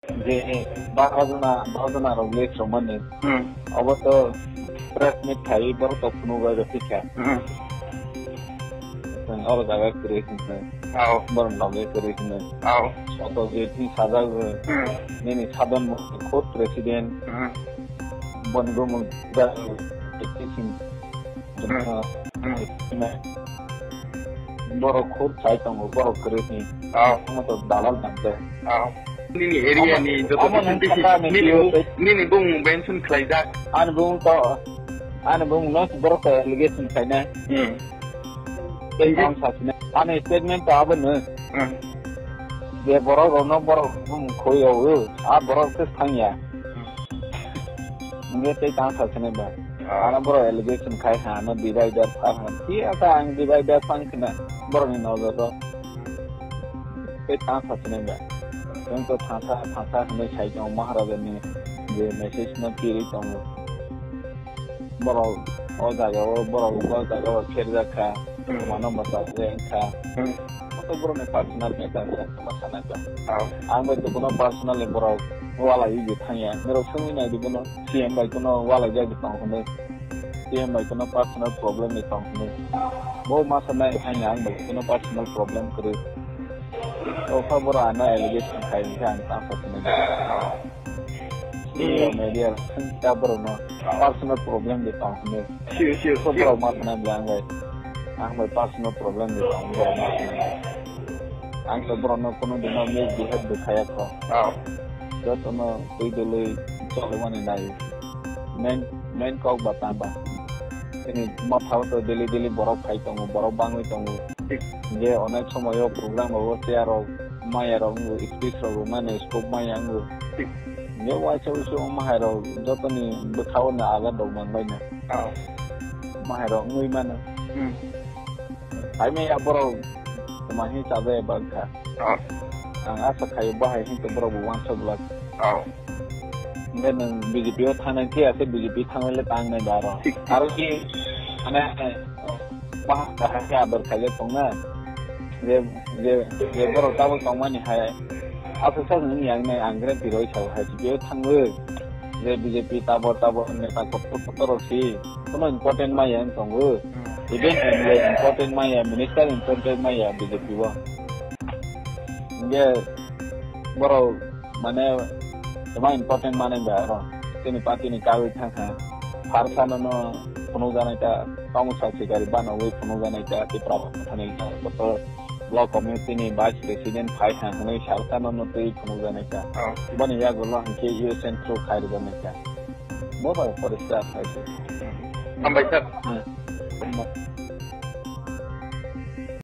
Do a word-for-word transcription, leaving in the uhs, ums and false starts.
Je baro jona, baro jona rok list rwmani. Hmm. Obo to press meet khai borok to phunuk bai rw thikha. Hmm. Chwng oro jaga kwrwi hwnkhe. Ao. Borok loge kwrwi hwnkhe. Ao. Soto je thing sajak rw. Hmm. Nini sadon mo khud president. Hmm. Boni bumung da. Hmm. Hmm. Borok khud sai tongo, borok kwrwi ni. Oh. Omo to dalal nang de. Oh. Nini area ni joto omo nang kisa kata ni nini biyo bu-, tei nini bung mention khlaijak. Ani bung to, ani bung no borok to allegation khaina. Hmm. Tei ang sasine. Ani statement to abo no. Hmm. Je borok rok no borok bung khoi o, a borok se thangya. Hmm. Nge tei tang sasine ba. Ah. Ano borok allegation khai ha, ano divider pha ha. Ki asa ang divider phang khna borok ni nojor ro. Tei tang sasine ba. Tong to thangsa, thangsa hwnwi sai tongo Maharaja ni je message no piri tongo. Borok o jaga o, borok o jaga o pherjak kha. Hmm. Mano mwchajak wng kha. Hmm. Moto borok ni personal matter khe ma sana kha. Oh. Ang bai to bono personally borok walai di thangya. Norok songwi nai di bono C M bai kono walai jai di tong hwnwi. C M bai kono personal problem ni tong hwnwi. Bo ma sanai thangya ang bai kono personal problem kwrwi. O kha borok ano allegation khai hwnkhe ang tang sa sinai. Oh. Media, media, ta borok no personal problem de tong hwnwi. Sure, sure, so sure. Borok ma sanai bla ang bai. Ang bai personal problem de tong borok ma sanai. Ang to borok no kono dino misbehave de khaya kho. Oh. Joto no twi dului chole mani nai. Main, main kok ba tang ba. Ini ma thao to daily daily borok khai tongo, borok bangwi tongo. Thik. Je onek somoyo program rogo chair rok, maya rok wngo, speech rok rwmani scope maya wngo. Thik. Je waisa waisa o mahai rok jotoni bwkhao no agar rok manbai na. Oh. Mahai rok wngwi mano. Hmm. Hai maya borok toma hin chabai bangkha. Oh. Ang asa khayo bahai hin to borok bo wansok glak. Oh. Hingke nwng B J P o thangnai khe ase B J P thangnai le tangnai da aro. Thik, thik. Aro ki, mane, bahai kaham khe ador khaijak tongna. Je, je, je borok tabuk tongmani hai. Aswk sak nwng yang nai ang guarantee roi sao hai B J P o thangwi. Je B J P tabor tabor neta kotor kotor rok si. Kono important maya wng tongo. Hmm. Even M L A important maya, minister important maya B J P o. Hingke borok mane toma important mane ba oro. Tini party ni kagwi thang kha. Pharsa no no phunuk janai ta, tamo sa sikari bana wi phunuk janai ta, Tipra thani kotor block committee ni vice president phai kha hwnwi sarsa no no twi phunuk janai ta. Oh. Boni yagulo hingke U S N through khai rw janai ta. Bo bai poriskar khai se. Hambai sir. Hmm.